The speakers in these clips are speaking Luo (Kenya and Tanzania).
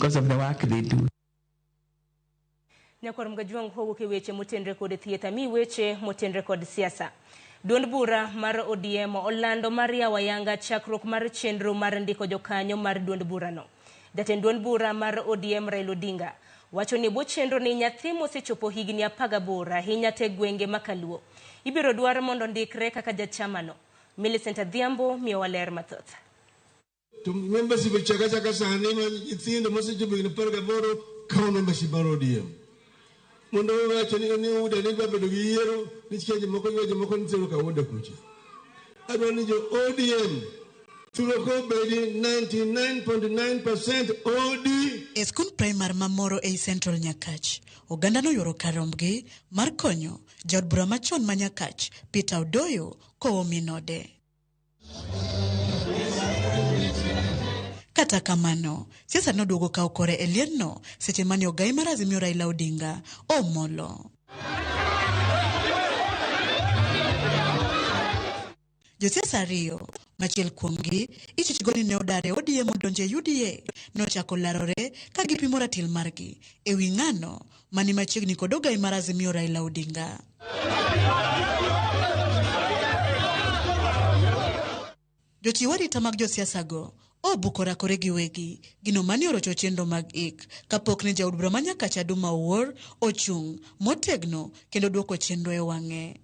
because of the work they do. Nyakwar Mgajwang' kowuok e weche motenre kod thieth, ami weche motenre kod siasa. Duond bura mar ODM olando mar yawo ayanga chakruok mar chenro mar ndiko jokanyo mar duond burano. Jatend duond bura mar ODM Raila Odinga wacho ni e bwo chenro ni nyathi mosechopo higni 18 ahinya te gwenge ma Kaluo ibiro dwar mondo ondikre kaka jachamano. Millicent Adhiambo miyowa ler mathoth. To membership ochak achaka sani ma nyithindo mosechopo higni 18 kawo membership mar ODM. Mondo wacho ni UDA ni dwa bedo gi yiero nikech jomoko ywa jomoko ni tero ka UDA kucha. Adwa ni jo ODM thuolo kobedi 99.9% OD. E skund praimar ma Moro ei Central Nyakach, oganda noyuoro kar rombgi mar konyo jaod bura machon ma Nyakach, Peter Odoyo, kowo min ode. Kata kamano, siasa noduogo kawo kore e liendno seche mane ogai mar Azimio Raila Odinga omolo. Josiasa ariyo, machiel kuomgi ichichgo ni ne odar e ODM odonjo e UDA, nochako larore ka gipimo ratil margi e wi ng'ano mani machiegni kod ogai mar Azimio Raila Odinga. Jochiw arita mag josiasago obuko rakore giwegi gino mane orocho chenro mag ik kapok ne jaod bura ma Nyakach Aduma Owuor ochung' motegno kendo duoko chenro e wang'e.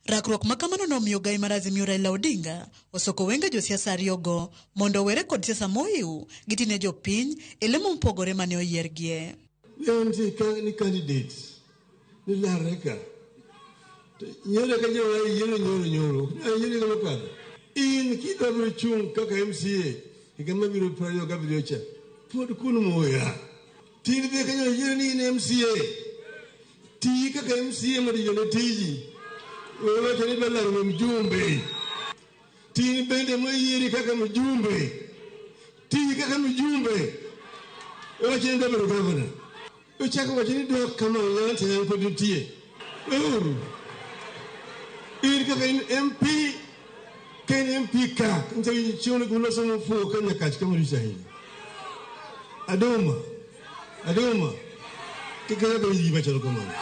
Rakruok ma kamano nomiyo ogai mar Azimio Raila Odinga osoko wenge josiasa ariyogo mondo owere kod siasa mohiu giti ne jopiny e lemo mopogore mane oyiergie. Ne nitie ka ni candidates ni larre ka. To nyoro ka nyowa yiero nyoro nyoro. Ne yiero higa mokadho. In kidwa biro chung' kaka MCA higa mabiro 27 cha. Pod kun muya. Tin dhi kanyo yiero ni in MCA. Ti kaka MCA mondo iyone tiji. We wacho ni idwa laro mjumbe. Tin bende moyieri kaka mjumbe. Ti kaka mjumbe. We wacho ni idwa bedo gavana. Ochako wacho ni dwa kama Nyanza yan pod nitie. Weuru. In kaka in MP, ka in MP ka, nitie chieng' guloso mofuwo ka Nyakach kama lich ahinya. Aduma, Aduma, kik kaka gima chalo kamano.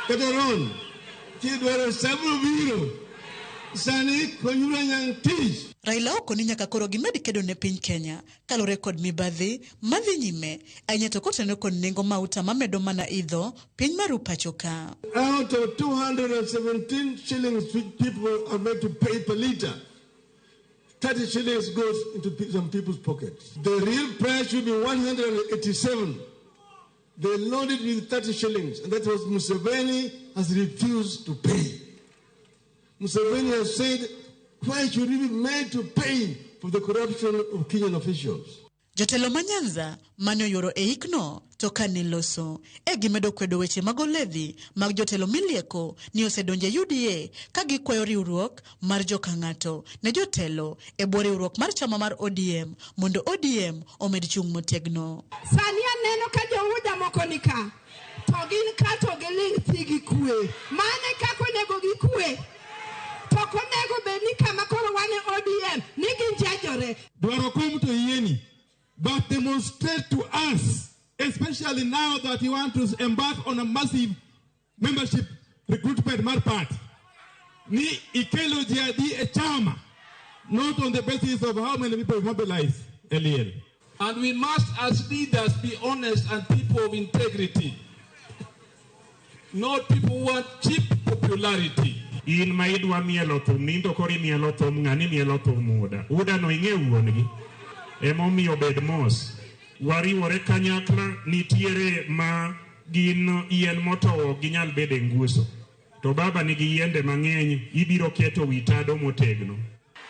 Kata Ron, kidwaro sabro biro, sani konyuru anyang' tich. Raila okoni nyaka koro gimed kedo ne piny Kenya kalure kod mibadhi madhi nyime ahinya to kotenore kod nengo mauta mamedo mana idho piny maru pacho ka. Out of 217 shillings which people are made to pay per litre, 30 shillings goes into some people's pockets. The real price should be 187. They loaded with 30 shillings, and that was Museveni has refused to pay. Museveni has said, why should we be made to pay for the corruption of Kenyan officials? Jotelo ma Nyanza mane oyuoro e ikno to kane loso e gimedo kwedo weche mag oledhi mag jotelo milieko ni osedonjo e UDA ka gikwayo riwruok mar joka ng'ato ne jotelo e bwo riwruok mar chama mar ODM mondo ODM omed chung' motegno. Sani aneno ka jo-UDA moko ni ka, to gin ka to giling' thi gi kwe. Mano e kaka onego gikwe. To ok onego bed ni kama koro wan e ODM ni ginjejore. Dwaro kom to yieni, but demonstrate to us, especially now that you want to embark on a massive membership recruitment mar party, ni ikelo ji adi e chama, not on the basis of how many people you mobilize e liel. And we must, as leaders, be honest and people of integrity, not people who want cheap popularity. In ma idwa mielo thum ni into koro imielo thum ng'ani mielo thum UDA. UDA no ing'e wuon gi. Emomiyo bed mos. Wariwore kanyakla nitiere ma gin yien motowo ok ginyal bedo e nguso. To baba nigi yiende mang'eny ibiro keto wi tado motegno.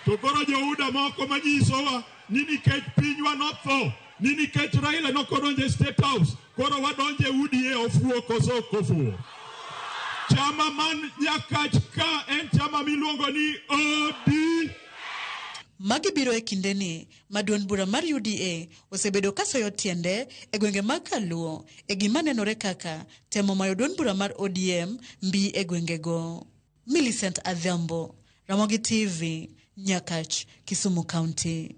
To koro jo UDA moko manyisowa ni nikech pinywa notho, ni nikech Raila nokodonjo e State House, koro wadonjo e UDA ofuwo koso ok ofuwo. Chama man Nyakach ka en chama miluongo ni OD. Magi biro e kindeni ma duond bura mar UDA osebedo ka soyo tiende e gwenge mag Kaluo e gima nenore kaka temo mayo duond bura mar ODM mbi e gwengego. Millicent Adhiambo, Ramogi TV, Nyakach, Kisumu County.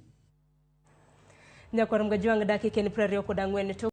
Nyakwar Mgajwang' dakika en 24 to